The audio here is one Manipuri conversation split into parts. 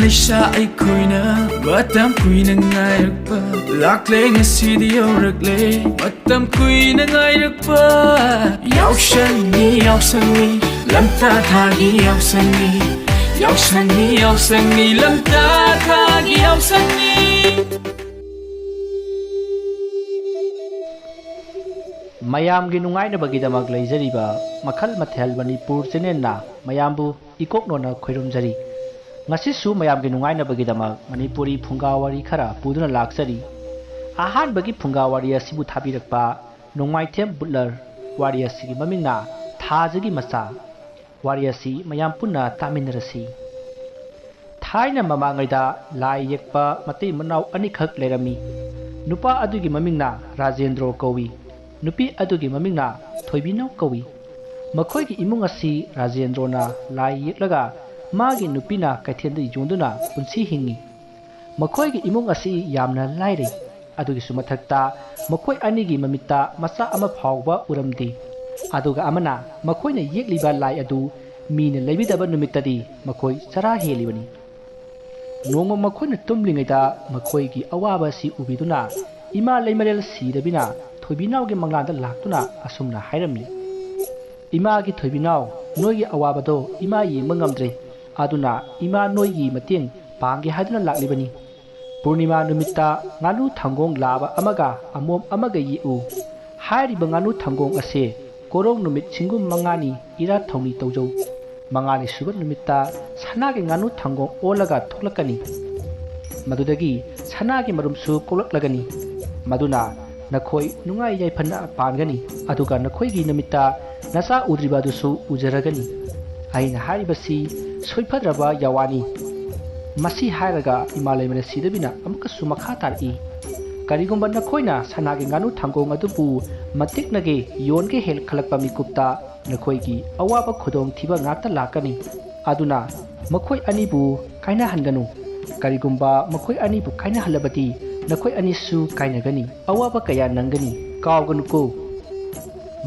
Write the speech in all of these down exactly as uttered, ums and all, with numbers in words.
ꯏꯁꯥ ꯑꯩꯈꯣꯏꯅ ꯃꯇꯝ ꯀꯨꯏꯅ ꯉꯥꯏꯔꯛꯄ ꯂꯥꯛꯂꯦ, ꯉꯁꯤꯗꯤ ꯌꯧꯔꯛꯂꯦ꯫ ꯃꯇꯝ ꯀꯨꯏꯅ ꯉꯥꯏꯔꯛꯄ ꯌꯥꯎꯁꯪꯅꯤ, ꯌꯥꯎꯁꯪꯅꯤ, ꯂꯝꯇꯥ ꯊꯥꯒꯤ ꯌꯥꯎꯁꯪꯅꯤ꯫ ꯌꯥꯎꯁꯪꯅꯤ, ꯌꯥꯎꯁꯪꯅꯤ, ꯂꯝꯇꯥ ꯊꯥꯒꯤ ꯌꯥꯎꯁꯪꯅꯤ꯫ ꯃꯌꯥꯝꯒꯤ ꯅꯨꯡꯉꯥꯏꯅꯕꯒꯤꯗꯃꯛ ꯂꯩꯖꯔꯤꯕ ꯃꯈꯜ ꯃꯊꯦꯜ ꯃꯅꯤꯄꯨꯔ ꯆꯦꯅꯦꯜꯅ ꯃꯌꯥꯝꯕꯨ ꯏꯀꯣꯛꯅꯣꯅ ꯈꯣꯏꯔꯨꯝꯖꯔꯤ꯫ ꯉꯁꯤꯁꯨ ꯃꯌꯥꯝꯒꯤ ꯅꯨꯡꯉꯥꯏꯅꯕꯒꯤꯗꯃꯛ ꯃꯅꯤꯄꯨꯔꯤ ꯐꯨꯡꯒꯥ ꯋꯥꯔꯤ ꯈꯔ ꯄꯨꯗꯨꯅ ꯂꯥꯛꯆꯔꯤ꯫ ꯑꯍꯥꯟꯕꯒꯤ ꯐꯨꯡꯒꯥ ꯋꯥꯔꯤ ꯑꯁꯤꯕꯨ ꯊꯥꯕꯤꯔꯛꯄ ꯅꯣꯡꯃꯥꯏꯊꯦꯝ ꯕꯨꯠꯂꯔ, ꯋꯥꯔꯤ ꯑꯁꯤꯒꯤ ꯃꯃꯤꯡꯅ ꯊꯥꯖꯒꯤ ꯃꯆꯥ꯫ ꯋꯥꯔꯤ ꯑꯁꯤ ꯃꯌꯥꯝ ꯄꯨꯟꯅ ꯇꯥꯃꯤꯟꯅꯔꯁꯤ꯫ ꯊꯥꯏꯅ ꯃꯃꯥꯡꯉꯩꯗ ꯂꯥꯏ ꯌꯦꯛꯄ ꯃꯇꯩ ꯃꯅꯥꯎ ꯑꯅꯤꯈꯛ ꯂꯩꯔꯝꯃꯤ꯫ ꯅꯨꯄꯥ ꯑꯗꯨꯒꯤ ꯃꯃꯤꯡꯅ ꯔꯥꯖꯦꯟꯗ꯭ꯔꯣ ꯀꯧꯏ, ꯅꯨꯄꯤ ꯑꯗꯨꯒꯤ ꯃꯃꯤꯡꯅ ꯊꯣꯏꯕꯤꯅꯧ ꯀꯧꯏ꯫ ꯃꯈꯣꯏꯒꯤ ꯏꯃꯨꯡ ꯑꯁꯤ ꯔꯥꯖꯦꯟꯗ꯭ꯔꯣꯅ ꯂꯥꯏ ꯌꯦꯛꯂꯒ ꯃꯥꯒꯤ ꯅꯨꯄꯤꯅ ꯀꯩꯊꯦꯜꯗ ꯌꯣꯟꯗꯨꯅ ꯄꯨꯟꯁꯤ ꯍꯤꯡꯉꯤ꯫ ꯃꯈꯣꯏꯒꯤ ꯏꯃꯨꯡ ꯑꯁꯤ ꯌꯥꯝꯅ ꯂꯥꯏꯔꯩ꯫ ꯑꯗꯨꯒꯤꯁꯨ ꯃꯊꯛꯇ ꯃꯈꯣꯏ ꯑꯅꯤꯒꯤ ꯃꯃꯤꯠꯇ ꯃꯆꯥ ꯑꯃ ꯐꯥꯎꯕ ꯎꯔꯝꯗꯦ꯫ ꯑꯗꯨꯒ ꯑꯃꯅ ꯃꯈꯣꯏꯅ ꯌꯦꯛꯂꯤꯕ ꯂꯥꯏ ꯑꯗꯨ ꯃꯤꯅ ꯂꯩꯕꯤꯗꯕ ꯅꯨꯃꯤꯠꯇꯗꯤ ꯃꯈꯣꯏ ꯆꯔꯥ ꯍꯦꯜꯂꯤꯕꯅꯤ꯫ ꯅꯣꯡꯃ ꯃꯈꯣꯏꯅ ꯇꯨꯝꯂꯤꯉꯩꯗ ꯃꯈꯣꯏꯒꯤ ꯑꯋꯥꯕ ꯑꯁꯤ ꯎꯕꯤꯗꯨꯅ ꯏꯃꯥ ꯂꯩꯃꯔꯦꯜ ꯁꯤꯗꯕꯤꯅ ꯊꯣꯏꯕꯤꯅꯥꯎꯒꯤ ꯃꯪꯂꯥꯟꯗ ꯂꯥꯛꯇꯨꯅ ꯑꯁꯨꯝꯅ ꯍꯥꯏꯔꯝꯃꯤ, "ꯏꯃꯥꯒꯤ ꯊꯣꯏꯕꯤꯅꯥꯎ, ꯅꯣꯏꯒꯤ ꯑꯋꯥꯕꯗꯣ ꯏꯃꯥ ꯌꯦꯡꯕ ꯉꯝꯗ꯭ꯔꯦ꯫ ꯑꯗꯨꯅ ꯏꯃꯥ ꯅꯣꯏꯒꯤ ꯃꯇꯦꯡ ꯄꯥꯡꯒꯦ ꯍꯥꯏꯗꯨꯅ ꯂꯥꯛꯂꯤꯕꯅꯤ꯫ ꯄꯨꯔꯅꯤꯃꯥ ꯅꯨꯃꯤꯠꯇ ꯉꯥꯅꯨ ꯊꯪꯒꯣꯡ ꯂꯥꯕ ꯑꯃꯒ ꯑꯃꯣꯝ ꯑꯃꯒ ꯌꯦꯛꯎ꯫ ꯍꯥꯏꯔꯤꯕ ꯉꯥꯅꯨ ꯊꯪꯒꯣꯡ ꯑꯁꯦ ꯀꯣꯔꯧ ꯅꯨꯃꯤꯠ ꯁꯤꯡꯒꯨꯝ ꯃꯉꯥꯅꯤ ꯏꯔꯥꯠ ꯊꯧꯅꯤ ꯇꯧꯖꯧ꯫ ꯃꯉꯥꯅꯤ ꯁꯨꯕ ꯅꯨꯃꯤꯠꯇ ꯁꯅꯥꯒꯤ ꯉꯥꯅꯨ ꯊꯪꯒꯣꯡ ꯑꯣꯜꯂꯒ ꯊꯣꯛꯂꯛꯀꯅꯤ꯫ ꯃꯗꯨꯗꯒꯤ ꯁꯅꯥꯒꯤ ꯃꯔꯨꯝꯁꯨ ꯀꯣꯛꯂꯛꯂꯒꯅꯤ꯫ ꯃꯗꯨꯅ ꯅꯈꯣꯏ ꯅꯨꯡꯉꯥꯏ ꯌꯥꯏꯐꯅ ꯄꯥꯟꯒꯅꯤ꯫ ꯑꯗꯨꯒ ꯅꯈꯣꯏꯒꯤ ꯅꯨꯃꯤꯠꯇ ꯅꯆꯥ ꯎꯗ꯭ꯔꯤꯕ ꯑꯗꯨꯁꯨ ꯎꯖꯔꯒꯅꯤ꯫ ꯑꯩꯅ ꯍꯥꯏꯔꯤꯕꯁꯤ ꯁꯣꯏꯐꯗ꯭ꯔꯕ ꯌꯥꯋꯥꯅꯤ꯫" ꯃꯁꯤ ꯍꯥꯏꯔꯒ ꯏꯃꯥ ꯂꯩꯃꯔꯦꯜ ꯁꯤꯗꯕꯤꯅ ꯑꯃꯨꯛꯀꯁꯨ ꯃꯈꯥ ꯇꯥꯔꯛꯏ, "ꯀꯔꯤꯒꯨꯝꯕ ꯅꯈꯣꯏꯅ ꯁꯅꯥꯒꯤ ꯉꯥꯅꯨ ꯊꯪꯒꯣꯡ ꯑꯗꯨꯕꯨ ꯃꯟꯇꯤꯛꯅꯒꯦ ꯌꯣꯟꯒꯦ ꯍꯦꯛ ꯈꯜꯂꯛꯄ ꯃꯤꯀꯨꯞꯇ ꯅꯈꯣꯏꯒꯤ ꯑꯋꯥꯕ ꯈꯨꯗꯣꯡꯊꯤꯕ ꯉꯥꯛꯇ ꯂꯥꯛꯀꯅꯤ꯫ ꯑꯗꯨꯅ ꯃꯈꯣꯏ ꯑꯅꯤꯕꯨ ꯀꯥꯏꯅꯍꯟꯒꯅꯨ꯫ ꯀꯔꯤꯒꯨꯝꯕ ꯃꯈꯣꯏ ꯑꯅꯤꯕꯨ ꯀꯥꯏꯅꯍꯜꯂꯕꯗꯤ ꯅꯈꯣꯏ ꯑꯅꯤꯁꯨ ꯀꯥꯏꯅꯒꯅꯤ꯫ ꯑꯋꯥꯕ ꯀꯌꯥ ꯅꯪꯒꯅꯤ꯫ ꯀꯥꯎꯒꯅꯨꯀꯣ꯫"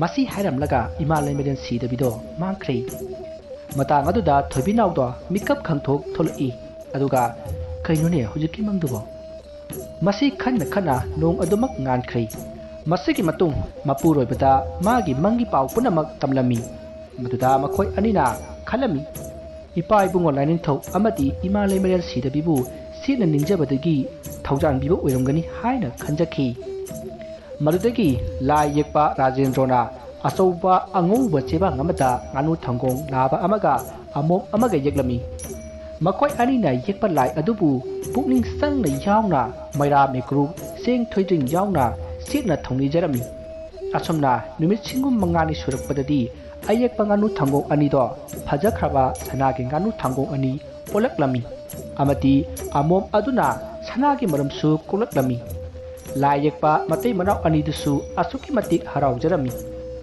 ꯃꯁꯤ ꯍꯥꯏꯔꯝꯂꯒ ꯏꯃꯥ ꯂꯩꯃꯔꯦꯜ ꯁꯤꯗꯕꯤꯗꯣ ꯃꯥꯡꯈ꯭ꯔꯦ꯫ ꯃꯇꯥꯡ ꯑꯗꯨꯗ ꯊꯣꯏꯕꯤꯅꯥꯎꯗꯣ ꯃꯤꯀꯞ ꯈꯪꯊꯣꯛ ꯊꯣꯛꯂꯛꯏ꯫ ꯑꯗꯨꯒ, "ꯀꯩꯅꯣꯅꯦ ꯍꯧꯖꯤꯛꯀꯤ ꯃꯪꯗꯨꯕꯣ?" ꯃꯁꯤ ꯈꯟꯅ ꯈꯟꯅ ꯅꯣꯡ ꯑꯗꯨꯃꯛ ꯉꯥꯟꯈ꯭ꯔꯦ꯫ ꯃꯁꯤꯒꯤ ꯃꯇꯨꯡ ꯃꯄꯨꯔꯣꯏꯕꯗ ꯃꯥꯒꯤ ꯃꯪꯒꯤ ꯄꯥꯎ ꯄꯨꯝꯅꯃꯛ ꯇꯝꯂꯝꯃꯤ꯫ ꯃꯗꯨꯗ ꯃꯈꯣꯏ ꯑꯅꯤꯅ ꯈꯜꯂꯝꯃꯤ, "ꯏꯄꯥ ꯏꯕꯨꯡꯉꯣ ꯂꯥꯏꯅꯤꯡꯊꯧ ꯑꯃꯗꯤ ꯏꯃꯥ ꯂꯩꯃꯔꯦꯜ ꯁꯤꯗꯕꯤꯕꯨ ꯁꯤꯠꯅ ꯅꯤꯡꯖꯕꯗꯒꯤ ꯊꯧꯖꯥꯟꯕꯤꯕ ꯑꯣꯏꯔꯝꯒꯅꯤ" ꯍꯥꯏꯅ ꯈꯟꯖꯈꯤ꯫ ꯃꯗꯨꯗꯒꯤ ꯂꯥꯏ ꯌꯦꯛꯄ ꯔꯥꯖꯦꯟꯗ꯭ꯔꯣꯅ ꯑꯆꯧꯕ ꯑꯉꯧꯕ ꯆꯦꯕꯥꯡ ꯑꯃꯗ ꯉꯥꯅꯨ ꯊꯪꯒꯣꯡ ꯂꯥꯕ ꯑꯃꯒ ꯑꯃꯣꯝ ꯑꯃꯒ ꯌꯦꯛꯂꯝꯃꯤ꯫ ꯃꯈꯣꯏ ꯑꯅꯤꯅ ꯌꯦꯛꯄ ꯂꯥꯏ ꯑꯗꯨꯕꯨ ꯄꯨꯛꯅꯤꯡ ꯆꯪꯅ ꯌꯥꯎꯅ ꯃꯩꯔꯥ ꯃꯤꯀ꯭ꯔꯨ, ꯆꯦꯡ ꯊꯣꯏꯗ꯭ꯔꯤꯡ ꯌꯥꯎꯅ ꯁꯤꯠꯅ ꯊꯧꯅꯤꯖꯔꯝꯃꯤ꯫ ꯑꯁꯨꯝꯅ ꯅꯨꯃꯤꯠ ꯁꯤꯡꯒꯨꯝ ꯃꯉꯥꯅꯤ ꯁꯨꯔꯛꯄꯗꯗꯤ ꯑꯌꯦꯛꯄ ꯉꯥꯅꯨ ꯊꯪꯒꯣꯡ ꯑꯅꯤꯗꯣ ꯐꯖꯈ꯭ꯔꯕ ꯁꯅꯥꯒꯤ ꯉꯥꯅꯨ ꯊꯪꯒꯣꯡ ꯑꯅꯤ ꯑꯣꯜꯂꯛꯂꯝꯃꯤ꯫ ꯑꯃꯗꯤ ꯑꯃꯣꯝ ꯑꯗꯨꯅ ꯁꯅꯥꯒꯤ ꯃꯔꯨꯝꯁꯨ ꯀꯣꯛꯂꯛꯂꯝꯃꯤ꯫ ꯂꯥꯏ ꯌꯦꯛꯄ ꯃꯇꯩ ꯃꯅꯥꯎ ꯑꯅꯤꯗꯨꯁꯨ ꯑꯁꯨꯛꯀꯤ ꯃꯇꯤꯛ ꯍꯔꯥꯎꯖꯔꯝꯃꯤ꯫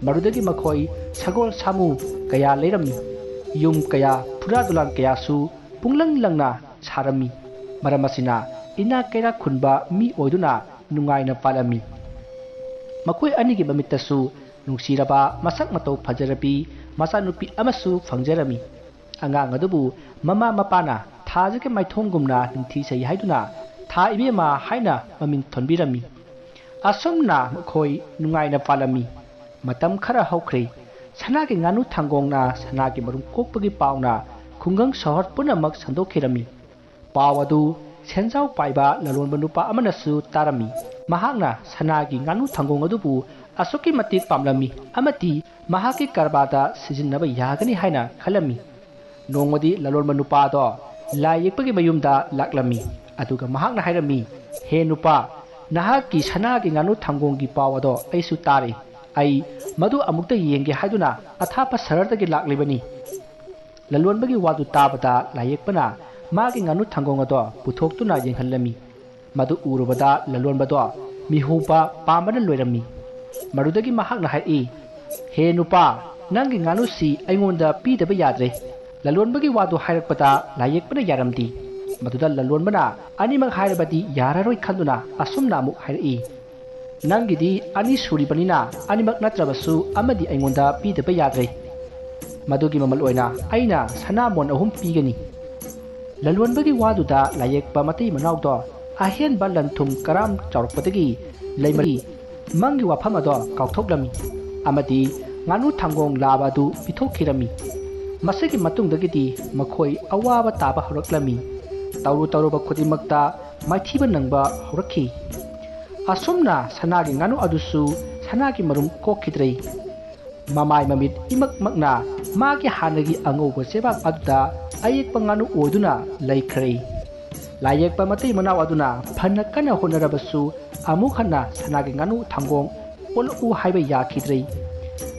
ꯃꯗꯨꯗꯒꯤ ꯃꯈꯣꯏ ꯁꯒꯣꯜ ꯁꯥꯃꯨ ꯀꯌꯥ ꯂꯩꯔꯝꯃꯤ꯫ ꯌꯨꯝ ꯀꯌꯥ, ꯐꯨꯔꯥ ꯗꯨꯂꯥꯟ ꯀꯌꯥꯁꯨ ꯄꯨꯡꯂꯪ ꯂꯪꯅ ꯁꯥꯔꯝꯃꯤ꯫ ꯃꯔꯝ ꯑꯁꯤꯅ ꯏꯅꯥꯛ ꯀꯩꯔꯥꯛ ꯈꯨꯟꯕ ꯃꯤ ꯑꯣꯏꯗꯨꯅ ꯅꯨꯡꯉꯥꯏꯅ ꯄꯥꯜꯂꯝꯃꯤ꯫ ꯃꯈꯣꯏ ꯑꯅꯤꯒꯤ ꯃꯃꯤꯠꯇꯁꯨ ꯅꯨꯡꯁꯤꯔꯕ, ꯃꯁꯛ ꯃꯇꯧ ꯐꯖꯔꯕꯤ ꯃꯆꯥꯅꯨꯄꯤ ꯑꯃꯁꯨ ꯐꯪꯖꯔꯝꯃꯤ꯫ ꯑꯉꯥꯡ ꯑꯗꯨꯕꯨ ꯃꯃꯥ ꯃꯄꯥꯅ ꯊꯥꯖꯒꯤ ꯃꯥꯏꯊꯣꯡꯒꯨꯝꯅ ꯅꯤꯡꯊꯤꯖꯩ ꯍꯥꯏꯗꯨꯅ ꯊꯥ ꯏꯕꯦꯝꯃ ꯍꯥꯏꯅ ꯃꯃꯤꯡ ꯊꯣꯟꯕꯤꯔꯝꯃꯤ꯫ ꯑꯁꯨꯝꯅ ꯃꯈꯣꯏ ꯅꯨꯡꯉꯥꯏꯅ ꯄꯥꯜꯂꯝꯃꯤ꯫ ꯃꯇꯝ ꯈꯔ ꯍꯧꯈ꯭ꯔꯦ꯫ ꯁꯅꯥꯒꯤ ꯉꯥꯅꯨ ꯊꯪꯒꯣꯡꯅ ꯁꯅꯥꯒꯤ ꯃꯔꯨꯝ ꯀꯣꯛꯄꯒꯤ ꯄꯥꯎꯅ ꯈꯨꯡꯒꯪ ꯁꯍꯔ ꯄꯨꯝꯅꯃꯛ ꯁꯟꯗꯣꯛꯈꯤꯔꯝꯃꯤ꯫ ꯄꯥꯎ ꯑꯗꯨ ꯁꯦꯟꯖꯥꯎ ꯄꯥꯏꯕ ꯂꯂꯣꯟꯕ ꯅꯨꯄꯥ ꯑꯃꯅꯁꯨ ꯇꯥꯔꯝꯃꯤ꯫ ꯃꯍꯥꯛꯅ ꯁꯅꯥꯒꯤ ꯉꯥꯅꯨ ꯊꯪꯒꯣꯡ ꯑꯗꯨꯕꯨ ꯑꯁꯨꯛꯀꯤ ꯃꯇꯤꯛ ꯄꯥꯝꯂꯝꯃꯤ ꯑꯃꯗꯤ ꯃꯍꯥꯛꯀꯤ ꯀꯔꯕꯥꯔꯗ ꯁꯤꯖꯤꯟꯅꯕ ꯌꯥꯒꯅꯤ ꯍꯥꯏꯅ ꯈꯜꯂꯝꯃꯤ꯫ ꯅꯣꯡꯃꯗꯤ ꯂꯂꯣꯟꯕ ꯅꯨꯄꯥ ꯑꯗꯣ ꯂꯥꯏ ꯌꯦꯛꯄꯒꯤ ꯃꯌꯨꯝꯗ ꯂꯥꯛꯂꯝꯃꯤ꯫ ꯑꯗꯨꯒ ꯃꯍꯥꯛꯅ ꯍꯥꯏꯔꯝꯃꯤ, "ꯍꯦ ꯅꯨꯄꯥ, ꯅꯍꯥꯛꯀꯤ ꯁꯅꯥꯒꯤ ꯉꯥꯅꯨ ꯊꯪꯒꯣꯡꯒꯤ ꯄꯥꯎ ꯑꯗꯣ ꯑꯩꯁꯨ ꯇꯥꯔꯦ꯫ ꯑꯩ ꯃꯗꯨ ꯑꯃꯨꯛꯇ ꯌꯦꯡꯒꯦ ꯍꯥꯏꯗꯨꯅ ꯑꯊꯥꯞꯄ ꯁꯍꯔꯗꯒꯤ ꯂꯥꯛꯂꯤꯕꯅꯤ꯫" ꯂꯂꯣꯟꯕꯒꯤ ꯋꯥꯗꯨ ꯇꯥꯕꯗ ꯂꯥꯏꯌꯦꯛꯄꯅ ꯃꯥꯒꯤ ꯉꯥꯅꯨ ꯊꯪꯒꯣꯡ ꯑꯗꯣ ꯄꯨꯊꯣꯛꯇꯨꯅ ꯌꯦꯡꯍꯜꯂꯝꯃꯤ꯫ ꯃꯗꯨ ꯎꯔꯨꯕꯗ ꯂꯂꯣꯟꯕꯗꯣ ꯃꯤꯍꯨꯕ ꯄꯥꯝꯕꯅ ꯂꯣꯏꯔꯝꯃꯤ꯫ ꯃꯗꯨꯗꯒꯤ ꯃꯍꯥꯛꯅ ꯍꯥꯏꯔꯛꯏ, "ꯍꯦ ꯅꯨꯄꯥ, ꯅꯪꯒꯤ ꯉꯥꯅꯨꯁꯤ ꯑꯩꯉꯣꯟꯗ ꯄꯤꯗꯕ ꯌꯥꯗ꯭ꯔꯦ꯫" ꯂꯂꯣꯟꯕꯒꯤ ꯋꯥꯗꯨ ꯍꯥꯏꯔꯛꯄꯗ ꯂꯥꯏꯌꯦꯛꯄꯅ ꯌꯥꯔꯝꯗꯦ꯫ ꯃꯗꯨꯗ ꯂꯂꯣꯟꯕꯅ ꯑꯅꯤꯃꯛ ꯍꯥꯏꯔꯕꯗꯤ ꯌꯥꯔꯔꯣꯏ ꯈꯟꯗꯨꯅ ꯑꯁꯨꯝꯅ ꯑꯃꯨꯛ ꯍꯥꯏꯔꯛꯏ, "ꯅꯪꯒꯤꯗꯤ ꯑꯅꯤ ꯁꯨꯔꯤꯕꯅꯤꯅ ꯑꯅꯤꯃꯛ ꯅꯠꯇ꯭ꯔꯕꯁꯨ ꯑꯃꯗꯤ ꯑꯩꯉꯣꯟꯗ ꯄꯤꯗꯕ ꯌꯥꯗ꯭ꯔꯦ꯫ ꯃꯗꯨꯒꯤ ꯃꯃꯜ ꯑꯣꯏꯅ ꯑꯩꯅ ꯁꯅꯥ ꯃꯣꯟ ꯑꯍꯨꯝ ꯄꯤꯒꯅꯤ꯫" ꯂꯂꯣꯟꯕꯒꯤ ꯋꯥꯗꯨꯗ ꯂꯥꯏꯌꯦꯛꯄ ꯃꯇꯩ ꯃꯅꯥꯎꯗꯣ ꯑꯍꯦꯟꯕ ꯂꯟ ꯊꯨꯝ ꯀꯔꯥꯝ ꯆꯥꯎꯔꯛꯄꯗꯒꯤ ꯂꯩꯃꯔꯤ ꯃꯪꯒꯤ ꯋꯥꯐꯝ ꯑꯗꯣ ꯀꯥꯎꯊꯣꯛꯂꯝꯃꯤ ꯑꯃꯗꯤ ꯉꯥꯅꯨ ꯊꯪꯒꯣꯡ ꯂꯥꯕ ꯑꯗꯨ ꯄꯤꯊꯣꯛꯈꯤꯔꯝꯃꯤ꯫ ꯃꯁꯤꯒꯤ ꯃꯇꯨꯡꯗꯒꯤꯗꯤ ꯃꯈꯣꯏ ꯑꯋꯥꯕ ꯇꯥꯕ ꯍꯧꯔꯛꯂꯝꯃꯤ꯫ ꯇꯧꯔꯨ ꯇꯧꯔꯨꯕ ꯈꯨꯗꯤꯡꯃꯛꯇ ꯃꯥꯏꯊꯤꯕ ꯅꯪꯕ ꯍꯧꯔꯛꯈꯤ꯫ ꯑꯁꯨꯝꯅ ꯁꯅꯥꯒꯤ ꯉꯥꯅꯨ ꯑꯗꯨꯁꯨ ꯁꯅꯥꯒꯤ ꯃꯔꯨꯝ ꯀꯣꯛꯈꯤꯗ꯭ꯔꯦ꯫ ꯃꯃꯥꯏ ꯃꯃꯤꯠ ꯏꯃꯛ ꯃꯛꯅ ꯃꯥꯒꯤ ꯍꯥꯟꯅꯒꯤ ꯑꯉꯧꯕ ꯆꯦꯕꯥꯛ ꯑꯗꯨꯗ ꯑꯌꯦꯛꯄ ꯉꯥꯅꯨ ꯑꯣꯏꯗꯨꯅ ꯂꯩꯈ꯭ꯔꯦ꯫ ꯂꯥꯏꯌꯦꯛꯄ ꯃꯇꯩ ꯃꯅꯥꯎ ꯑꯗꯨꯅ ꯐꯅ ꯀꯟꯅ ꯍꯣꯠꯅꯔꯕꯁꯨ ꯑꯃꯨꯛ ꯍꯟꯅ ꯁꯅꯥꯒꯤ ꯉꯥꯅꯨ ꯊꯪꯒꯣꯡ ꯑꯣꯜꯂꯛꯎ ꯍꯥꯏꯕ ꯌꯥꯈꯤꯗ꯭ꯔꯦ꯫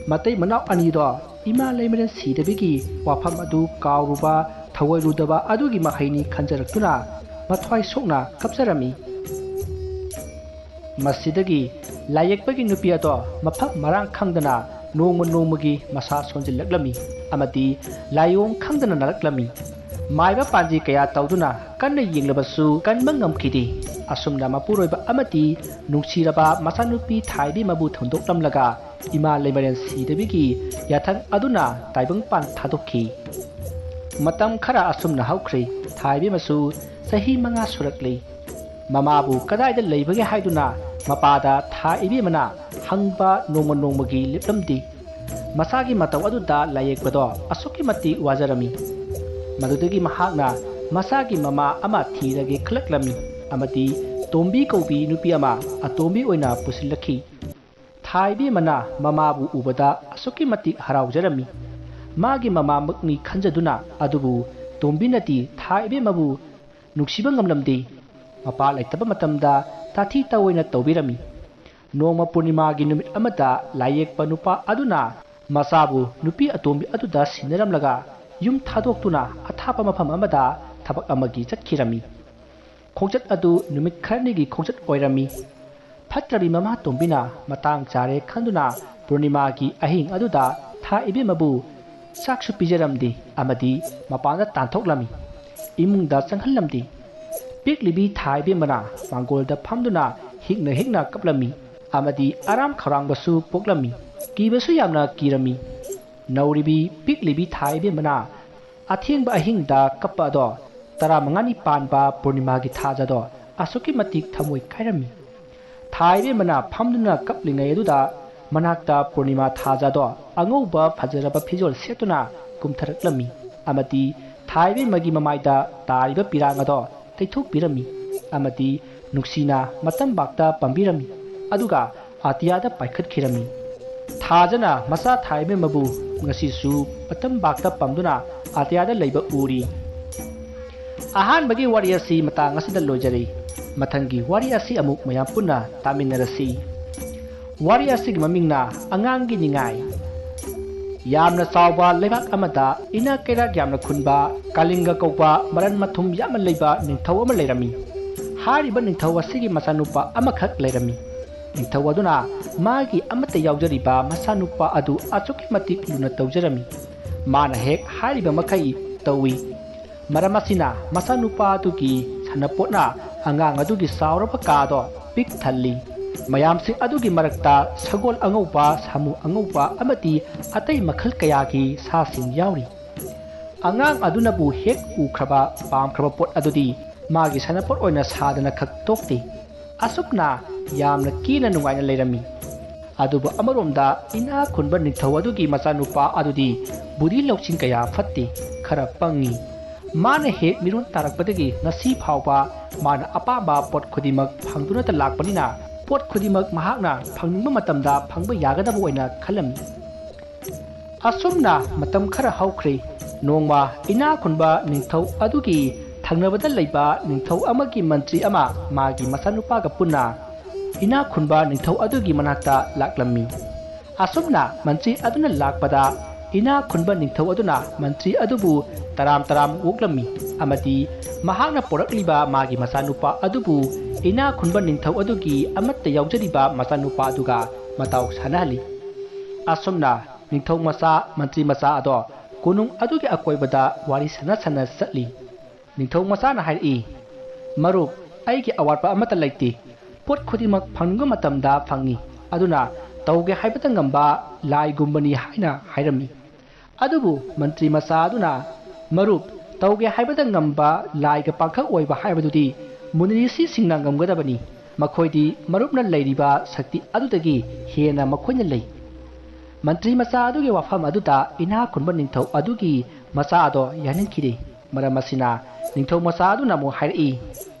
ꯃꯇꯩ ꯃꯅꯥꯎ ꯑꯅꯤꯗꯣ ꯏꯃꯥ ꯂꯩꯃꯔꯦꯟ ꯁꯤꯗꯕꯤꯒꯤ ꯋꯥꯐꯝ ꯑꯗꯨ ꯀꯥꯎꯔꯨꯕ, ꯊꯧꯑꯣꯏꯔꯨꯗꯕ ꯑꯗꯨꯒꯤ ꯃꯍꯩꯅꯤ ꯈꯟꯖꯔꯛꯇꯨꯅ ꯃꯊ꯭ꯋꯥꯏ ꯁꯣꯛꯅ ꯀꯞꯆꯔꯝꯃꯤ꯫ ꯃꯁꯤꯗꯒꯤ ꯂꯥꯏꯌꯦꯛꯄꯒꯤ ꯅꯨꯄꯤ ꯑꯗꯣ ꯃꯐꯝ ꯃꯔꯥꯡ ꯈꯪꯗꯅ ꯅꯣꯡꯃ ꯅꯣꯡꯃꯒꯤ ꯃꯁꯥ ꯁꯣꯟꯖꯤꯜꯂꯛꯂꯝꯃꯤ ꯑꯃꯗꯤ ꯂꯥꯏꯑꯣꯡ ꯈꯪꯗꯅ ꯅꯥꯔꯛꯂꯝꯃꯤ꯫ ꯃꯥꯏꯕ ꯄꯥꯟꯖꯤ ꯀꯌꯥ ꯇꯧꯗꯨꯅ ꯀꯟꯅ ꯌꯦꯡꯂꯕꯁꯨ ꯀꯟꯕ ꯉꯝꯈꯤꯗꯦ꯫ ꯑꯁꯨꯝꯅ ꯃꯄꯨꯔꯣꯏꯕ ꯑꯃꯗꯤ ꯅꯨꯡꯁꯤꯔꯕ ꯃꯆꯥꯅꯨꯄꯤ ꯊꯥꯏꯕꯦꯝꯃꯕꯨ ꯊꯝꯗꯣꯛꯂꯝꯂꯒ ꯏꯃꯥ ꯂꯩꯃꯔꯦꯟ ꯁꯤꯗꯕꯤꯒꯤ ꯌꯥꯊꯪ ꯑꯗꯨꯅ ꯇꯥꯏꯕꯪꯄꯥꯟ ꯊꯥꯗꯣꯛꯈꯤ꯫ ꯃꯇꯝ ꯈꯔ ꯑꯁꯨꯝꯅ ꯍꯧꯈ꯭ꯔꯦ꯫ ꯊꯥꯏꯕꯦꯝꯃꯁꯨ ꯆꯍꯤ ꯃꯉꯥ ꯁꯨꯔꯛꯂꯦ꯫ ꯃꯃꯥꯕꯨ ꯀꯗꯥꯏꯗ ꯂꯩꯕꯒꯦ ꯍꯥꯏꯗꯨꯅ ꯃꯄꯥꯗ ꯊꯥ ꯏꯕꯦꯝꯃꯅ ꯍꯪꯕ ꯅꯣꯡꯃ ꯅꯣꯡꯃꯒꯤ ꯂꯦꯞꯂꯝꯗꯦ꯫ ꯃꯆꯥꯒꯤ ꯃꯇꯧ ꯑꯗꯨꯗ ꯂꯥꯏꯌꯦꯛꯄꯗꯣ ꯑꯁꯨꯛꯀꯤ ꯃꯇꯤꯛ ꯋꯥꯖꯔꯝꯃꯤ꯫ ꯃꯗꯨꯗꯒꯤ ꯃꯍꯥꯛꯅ ꯃꯆꯥꯒꯤ ꯃꯃꯥ ꯑꯃ ꯊꯤꯔꯒꯦ ꯈꯜꯂꯛꯂꯝꯃꯤ ꯑꯃꯗꯤ ꯇꯣꯝꯕꯤ ꯀꯧꯕꯤ ꯅꯨꯄꯤ ꯑꯃ ꯑꯇꯣꯝꯕꯤ ꯑꯣꯏꯅ ꯄꯨꯁꯤꯜꯂꯛꯈꯤ꯫ ꯊꯥ ꯏꯕꯦꯝꯃꯅ ꯃꯃꯥꯕꯨ ꯎꯕꯗ ꯑꯁꯨꯛꯀꯤ ꯃꯇꯤꯛ ꯍꯔꯥꯎꯖꯔꯝꯃꯤ꯫ ꯃꯥꯒꯤ ꯃꯃꯥꯃꯛꯅꯤ ꯈꯟꯖꯗꯨꯅ, ꯑꯗꯨꯕꯨ ꯇꯣꯝꯕꯤꯅꯗꯤ ꯊꯥ ꯏꯕꯦꯝꯃꯕꯨ ꯅꯨꯡꯁꯤꯕ ꯉꯝꯂꯝꯗꯦ꯫ ꯃꯄꯥ ꯂꯩꯇꯕ ꯃꯇꯝꯗ ꯇꯥꯊꯤ ꯇꯥꯑꯣꯏꯅ ꯇꯧꯕꯤꯔꯝꯃꯤ꯫ ꯅꯣꯡꯃ ꯄꯨꯔꯅꯤꯃꯥꯒꯤ ꯅꯨꯃꯤꯠ ꯑꯃꯗ ꯂꯥꯏꯌꯦꯛꯄ ꯅꯨꯄꯥ ꯑꯗꯨꯅ ꯃꯆꯥꯕꯨ ꯅꯨꯄꯤ ꯑꯇꯣꯝꯕꯤ ꯑꯗꯨꯗ ꯁꯤꯟꯅꯔꯝꯂꯒ ꯌꯨꯝ ꯊꯥꯗꯣꯛꯇꯨꯅ ꯑꯊꯥꯞꯄ ꯃꯐꯝ ꯑꯃꯗ ꯊꯕꯛ ꯑꯃꯒꯤ ꯆꯠꯈꯤꯔꯝꯃꯤ꯫ ꯈꯣꯡꯆꯠ ꯑꯗꯨ ꯅꯨꯃꯤꯠ ꯈꯔꯅꯤꯒꯤ ꯈꯣꯡꯆꯠ ꯑꯣꯏꯔꯝꯃꯤ꯫ ꯐꯠꯇ꯭ꯔꯕꯤ ꯃꯃꯥ ꯇꯣꯝꯕꯤꯅ ꯃꯇꯥꯡ ꯆꯥꯔꯦ ꯈꯟꯗꯨꯅ ꯄꯨꯔꯅꯤꯃꯥꯒꯤ ꯑꯍꯤꯡ ꯑꯗꯨꯗ ꯊꯥ ꯏꯕꯦꯝꯃꯕꯨ ꯆꯥꯛꯁꯨ ꯄꯤꯖꯔꯝꯗꯦ ꯑꯃꯗꯤ ꯃꯄꯥꯟꯗ ꯇꯥꯟꯊꯣꯛꯂꯝꯃꯤ꯫ ꯏꯃꯨꯡꯗ ꯆꯪꯍꯜꯂꯝꯗꯦ꯫ ꯄꯤꯛꯂꯤꯕꯤ ꯊꯥ ꯏꯕꯦꯝꯃꯅ ꯃꯥꯡꯒꯣꯜꯗ ꯐꯝꯗꯨꯅ ꯍꯤꯛꯅ ꯍꯤꯛꯅ ꯀꯞꯂꯝꯃꯤ ꯑꯃꯗꯤ ꯑꯔꯥꯝ ꯈꯧꯔꯥꯡꯕꯁꯨ ꯄꯣꯛꯂꯝꯃꯤ꯫ ꯀꯤꯕꯁꯨ ꯌꯥꯝꯅ ꯀꯤꯔꯝꯃꯤ꯫ ꯅꯧꯔꯤꯕꯤ ꯄꯤꯛꯂꯤꯕꯤ ꯊꯥ ꯏꯕꯦꯝꯃꯅ ꯑꯊꯦꯡꯕ ꯑꯍꯤꯡꯗ ꯀꯞꯄ ꯑꯗꯣ ꯇꯔꯥꯃꯉꯥꯅꯤ ꯄꯥꯟꯕ ꯄꯨꯔꯅꯤꯃꯥꯒꯤ ꯊꯥꯖꯗꯣ ꯑꯁꯨꯛꯀꯤ ꯃꯇꯤꯛ ꯊꯃꯣꯏ ꯀꯥꯏꯔꯝꯃꯤ꯫ ꯊꯥ ꯏꯕꯦꯝꯃꯅ ꯐꯝꯗꯨꯅ ꯀꯞꯂꯤꯉꯩ ꯑꯗꯨꯗ ꯃꯅꯥꯛꯇ ꯄꯨꯔꯅꯤꯃꯥ ꯊꯥꯖꯗꯣ ꯑꯉꯧꯕ ꯐꯖꯔꯕ ꯐꯤꯖꯣꯜ ꯁꯦꯠꯇꯨꯅ ꯀꯨꯝꯊꯔꯛꯂꯝꯃꯤ ꯑꯃꯗꯤ ꯊꯥ ꯏꯕꯦꯝꯃꯒꯤ ꯃꯃꯥꯏꯗ ꯇꯥꯔꯤꯕ ꯄꯤꯔꯥꯡ ꯑꯗꯣ ꯇꯩꯊꯣꯛꯄꯤꯔꯝꯃꯤ ꯑꯃꯗꯤ ꯅꯨꯡꯁꯤꯅ ꯃꯇꯝꯕꯥꯛꯇ ꯄꯝꯕꯤꯔꯝꯃꯤ꯫ ꯑꯗꯨꯒ ꯑꯇꯤꯌꯥꯗ ꯄꯥꯏꯈꯠꯈꯤꯔꯝꯃꯤ꯫ ꯊꯥꯖꯅ ꯃꯆꯥ ꯊꯥ ꯏꯕꯦꯝꯃꯕꯨ ꯉꯁꯤꯁꯨ ꯃꯇꯝꯕꯥꯛꯇ ꯄꯝꯗꯨꯅ ꯑꯇꯤꯌꯥꯗ ꯂꯩꯕ ꯎꯔꯤ꯫ ꯑꯍꯥꯟꯕꯒꯤ ꯋꯥꯔꯤ ꯑꯁꯤ ꯃꯇꯥꯡ ꯑꯁꯤꯗ ꯂꯣꯏꯖꯔꯦ꯫ ꯃꯊꯪꯒꯤ ꯋꯥꯔꯤ ꯑꯁꯤ ꯑꯃꯨꯛ ꯃꯌꯥꯝ ꯄꯨꯟꯅ ꯇꯥꯃꯤꯟꯅꯔꯁꯤ꯫ ꯋꯥꯔꯤ ꯑꯁꯤꯒꯤ ꯃꯃꯤꯡꯅ ꯑꯉꯥꯡꯒꯤ ꯅꯤꯡꯉꯥꯏ꯫ ꯌꯥꯝꯅ ꯆꯥꯎꯕ ꯂꯩꯕꯥꯛ ꯑꯃꯗ ꯏꯅꯥꯛ ꯀꯩꯔꯥꯛ ꯌꯥꯝꯅ ꯈꯨꯟꯕ ꯀꯥꯂꯤꯡꯒ ꯀꯧꯕ ꯃꯔꯟ ꯃꯊꯨꯝ ꯌꯥꯝꯅ ꯂꯩꯕ ꯅꯤꯡꯊꯧ ꯑꯃ ꯂꯩꯔꯝꯃꯤ꯫ ꯍꯥꯏꯔꯤꯕ ꯅꯤꯡꯊꯧ ꯑꯁꯤꯒꯤ ꯃꯆꯥꯅꯨꯄꯥ ꯑꯃꯈꯛ ꯂꯩꯔꯝꯃꯤ꯫ ꯅꯤꯡꯊꯧ ꯑꯗꯨꯅ ꯃꯥꯒꯤ ꯑꯃꯠꯇ ꯌꯥꯎꯖꯔꯤꯕ ꯃꯆꯥꯅꯨꯄꯥ ꯑꯗꯨ ꯑꯁꯨꯛꯀꯤ ꯃꯇꯤꯛ ꯂꯨꯅ ꯇꯧꯖꯔꯝꯃꯤ꯫ ꯃꯥꯅ ꯍꯦꯛ ꯍꯥꯏꯔꯤꯕ ꯃꯈꯩ ꯇꯧꯏ꯫ ꯃꯔꯝ ꯑꯁꯤꯅ ꯃꯆꯥꯅꯨꯄꯥ ꯑꯗꯨꯒꯤ ꯁꯥꯟꯅꯄꯣꯠꯅ ꯑꯉꯥꯡ ꯑꯗꯨꯒꯤ ꯆꯥꯎꯔꯕ ꯀꯥꯗꯣ ꯄꯤꯛ ꯊꯜꯂꯤ꯫ ꯃꯌꯥꯝꯁꯤꯡ ꯑꯗꯨꯒꯤ ꯃꯔꯛꯇ ꯁꯒꯣꯜ ꯑꯉꯧꯕ, ꯁꯥꯃꯨ ꯑꯉꯧꯕ ꯑꯃꯗꯤ ꯑꯇꯩ ꯃꯈꯜ ꯀꯌꯥꯒꯤ ꯁꯥꯁꯤꯡ ꯌꯥꯎꯔꯤ꯫ ꯑꯉꯥꯡ ꯑꯗꯨꯅꯕꯨ ꯍꯦꯛ ꯎꯈ꯭ꯔꯕ ꯄꯥꯝꯈ꯭ꯔꯕ ꯄꯣꯠ ꯑꯗꯨꯗꯤ ꯃꯥꯒꯤ ꯁꯥꯟꯅꯄꯣꯠ ꯑꯣꯏꯅ ꯁꯥꯗꯅ ꯈꯛ ꯇꯣꯛꯇꯦ꯫ ꯑꯁꯨꯝꯅ ꯌꯥꯝꯅ ꯀꯦꯅ ꯅꯨꯡꯉꯥꯏꯅ ꯂꯩꯔꯝꯃꯤ꯫ ꯑꯗꯨꯕꯨ ꯑꯃꯔꯣꯝꯗ ꯏꯅꯥꯛ ꯈꯨꯟꯕ ꯅꯤꯡꯊꯧ ꯑꯗꯨꯒꯤ ꯃꯆꯥꯅꯨꯄꯥ ꯑꯗꯨꯗꯤ ꯕꯨꯙꯤ ꯂꯧꯁꯤꯡ ꯀꯌꯥ ꯐꯠꯇꯦ, ꯈꯔ ꯄꯪꯉꯤ꯫ ꯃꯥꯅ ꯍꯦꯛ ꯃꯤꯔꯣꯟ ꯇꯥꯔꯛꯄꯗꯒꯤ ꯉꯁꯤ ꯐꯥꯎꯕ ꯃꯥꯅ ꯑꯄꯥꯝꯕ ꯄꯣꯠ ꯈꯨꯗꯤꯡꯃꯛ ꯐꯪꯗꯨꯅꯇ ꯂꯥꯛꯄꯅꯤꯅ ꯄꯣꯠ ꯈꯨꯗꯤꯡꯃꯛ ꯃꯍꯥꯛꯅ ꯐꯪꯅꯤꯡꯕ ꯃꯇꯝꯗ ꯐꯪꯕ ꯌꯥꯒꯗꯕ ꯑꯣꯏꯅ ꯈꯜꯂꯝꯃꯤ꯫ ꯑꯁꯨꯝꯅ ꯃꯇꯝ ꯈꯔ ꯍꯧꯈ꯭ꯔꯦ꯫ ꯅꯣꯡꯃ ꯏꯅꯥꯛ ꯈꯨꯟꯕ ꯅꯤꯡꯊꯧ ꯑꯗꯨꯒꯤ ꯊꯪꯅꯕꯗ ꯂꯩꯕ ꯅꯤꯡꯊꯧ ꯑꯃꯒꯤ ꯃꯟꯇ꯭ꯔꯤ ꯑꯃ ꯃꯥꯒꯤ ꯃꯆꯥꯅꯨꯄꯥꯒ ꯄꯨꯟꯅ ꯏꯅꯥꯛ ꯈꯨꯟꯕ ꯅꯤꯡꯊꯧ ꯑꯗꯨꯒꯤ ꯃꯅꯥꯛꯇ ꯂꯥꯛꯂꯝꯃꯤ꯫ ꯑꯁꯨꯝꯅ ꯃꯟꯇ꯭ꯔꯤ ꯑꯗꯨꯅ ꯂꯥꯛꯄꯗ ꯏꯅꯥꯛ ꯈꯨꯟꯕ ꯅꯤꯡꯊꯧ ꯑꯗꯨꯅ ꯃꯟꯇ꯭ꯔꯤ ꯑꯗꯨꯕꯨ ꯇꯔꯥꯝ ꯇꯔꯥꯝ ꯑꯣꯛꯂꯝꯃꯤ ꯑꯃꯗꯤ ꯃꯍꯥꯛꯅ ꯄꯣꯔꯛꯂꯤꯕ ꯃꯥꯒꯤ ꯃꯆꯥꯅꯨꯄꯥ ꯑꯗꯨꯕꯨ ꯏꯅꯥꯛ ꯈꯨꯟꯕ ꯅꯤꯡꯊꯧ ꯑꯗꯨꯒꯤ ꯑꯃꯠꯇ ꯌꯥꯎꯖꯔꯤꯕ ꯃꯆꯥꯅꯨꯄꯥ ꯑꯗꯨꯒ ꯃꯇꯥꯎ ꯁꯥꯟꯅꯍꯜꯂꯤ꯫ ꯑꯁꯨꯝꯅ ꯅꯤꯡꯊꯧ ꯃꯆꯥ, ꯃꯟꯇ꯭ꯔꯤ ꯃꯆꯥ ꯑꯗꯣ ꯀꯣꯅꯨꯡ ꯑꯗꯨꯒꯤ ꯑꯀꯣꯏꯕꯗ ꯋꯥꯔꯤ ꯁꯥꯟꯅ ꯁꯥꯟꯅ ꯆꯠꯂꯤ꯫ ꯅꯤꯡꯊꯧ ꯃꯆꯥꯅ ꯍꯥꯏꯔꯛꯏ, "ꯃꯔꯨꯞ, ꯑꯩꯒꯤ ꯑꯋꯥꯠꯄ ꯑꯃꯠꯇ ꯂꯩꯇꯦ꯫ ꯄꯣꯠ ꯈꯨꯗꯤꯡꯃꯛ ꯐꯪꯅꯤꯡꯕ ꯃꯇꯝꯗ ꯐꯪꯉꯤ꯫ ꯑꯗꯨꯅ ꯇꯧꯒꯦ ꯍꯥꯏꯕꯇ ꯉꯝꯕ ꯂꯥꯏꯒꯨꯝꯕꯅꯤ" ꯍꯥꯏꯅ ꯍꯥꯏꯔꯝꯃꯤ꯫ ꯑꯗꯨꯕꯨ ꯃꯟꯇ꯭ꯔꯤ ꯃꯆꯥ ꯑꯗꯨꯅ, "ꯃꯔꯨꯞ, ꯇꯧꯒꯦ ꯍꯥꯏꯕꯗ ꯉꯝꯕ ꯂꯥꯏꯒ ꯄꯥꯡꯈꯛ ꯑꯣꯏꯕ ꯍꯥꯏꯕꯗꯨꯗꯤ ꯃꯨꯅꯤꯔꯤꯁꯤꯁꯤꯡꯅ ꯉꯝꯒꯗꯕꯅꯤ꯫ ꯃꯈꯣꯏꯗꯤ ꯃꯔꯨꯞꯅ ꯂꯩꯔꯤꯕ ꯁꯛꯇꯤ ꯑꯗꯨꯗꯒꯤ ꯍꯦꯟꯅ ꯃꯈꯣꯏꯅ ꯂꯩ꯫ ꯃꯟꯇ꯭ꯔꯤ ꯃꯆꯥ ꯑꯗꯨꯒꯤ ꯋꯥꯐꯝ ꯑꯗꯨꯗ ꯏꯅꯥꯛ ꯈꯨꯟꯕ ꯅꯤꯡꯊꯧ ꯑꯗꯨꯒꯤ ꯃꯆꯥ ꯑꯗꯣ ꯌꯥꯅꯤꯡꯈꯤꯗꯦ꯫ ꯃꯔꯝ ꯑꯁꯤꯅ ꯅꯤꯡꯊꯧ ꯃꯆꯥ ꯑꯗꯨꯅ ꯑꯃꯨꯛ ꯍꯥꯏꯔꯛꯏ,